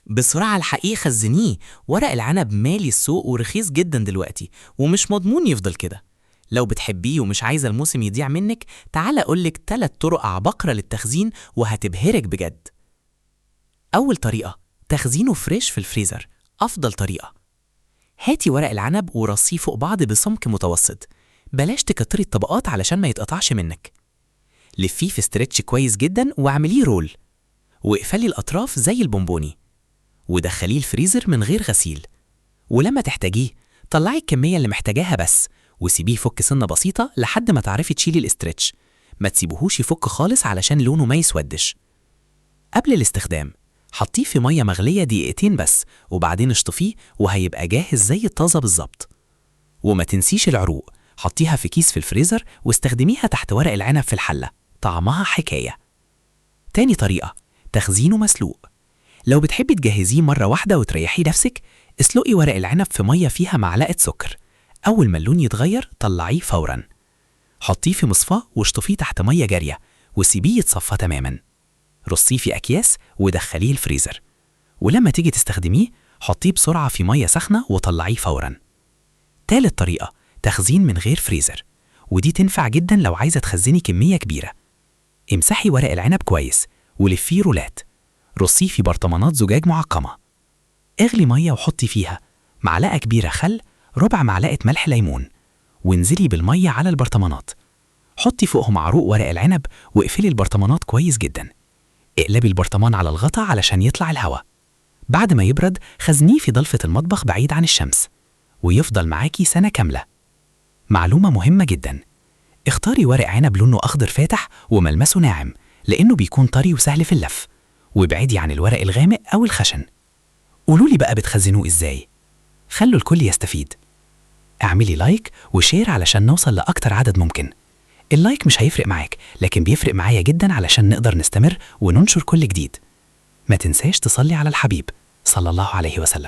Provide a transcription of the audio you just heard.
بسرعة الحقيه خزنيه، ورق العنب مالي السوق ورخيص جدا دلوقتي ومش مضمون يفضل كده. لو بتحبيه ومش عايزة الموسم يضيع منك، تعالى أقولك 3 طرق عباقرة للتخزين وهتبهرك بجد. أول طريقة، تخزينه fresh في الفريزر، أفضل طريقة. هاتي ورق العنب ورصيه فوق بعض بسمك متوسط، بلاش تكتري الطبقات علشان ما يتقطعش منك. لفيه في stretch كويس جدا واعمليه roll، واقفلي الأطراف زي البونبوني، ودخليه الفريزر من غير غسيل. ولما تحتاجيه طلعي الكمية اللي محتاجاها بس، وسيبيه يفك سنة بسيطة لحد ما تعرفي تشيلي ال stretch، ما تسيبوهوش يفك خالص علشان لونه ما يسودش. قبل الاستخدام حطيه في مية مغلية دقيقتين بس، وبعدين اشطفيه وهيبقى جاهز زي الطازة بالظبط. وما تنسيش العروق، حطيها في كيس في الفريزر واستخدميها تحت ورق العنب في الحلة، طعمها حكاية. تاني طريقة، تخزينه مسلوق. لو بتحبي تجهزيه مرة واحدة وتريحي نفسك، اسلقي ورق العنب في مية فيها معلقة سكر، أول ما اللون يتغير طلعيه فوراً. حطيه في مصفاة واشطفيه تحت مية جارية وسيبيه يتصفى تماماً. رصيه في أكياس ودخليه الفريزر، ولما تيجي تستخدميه حطيه بسرعة في مية سخنة وطلعيه فوراً. تالت طريقة، تخزين من غير فريزر، ودي تنفع جداً لو عايزة تخزني كمية كبيرة. امسحي ورق العنب كويس ولفيه رولات، رصيه في برطمانات زجاج معقمة. اغلي مية وحطي فيها معلقة كبيرة خل، ربع معلقة ملح ليمون، وانزلي بالمية على البرطمانات. حطي فوقهم عروق ورق العنب واقفلي البرطمانات كويس جدا. اقلبي البرطمان على الغطا علشان يطلع الهواء. بعد ما يبرد خزنيه في ضلفة المطبخ بعيد عن الشمس، ويفضل معاكي سنة كاملة. معلومة مهمة جدا، اختاري ورق عنب لونه أخضر فاتح وملمسه ناعم، لأنه بيكون طري وسهل في اللف، وابعدي عن الورق الغامق أو الخشن. قولولي بقى بتخزنوه إزاي؟ خلوا الكل يستفيد. اعملي like و share علشان نوصل لأكتر عدد ممكن. ال like مش هيفرق معاك، لكن بيفرق معايا جدا علشان نقدر نستمر وننشر كل جديد. ما تنساش تصلي على الحبيب صلى الله عليه وسلم.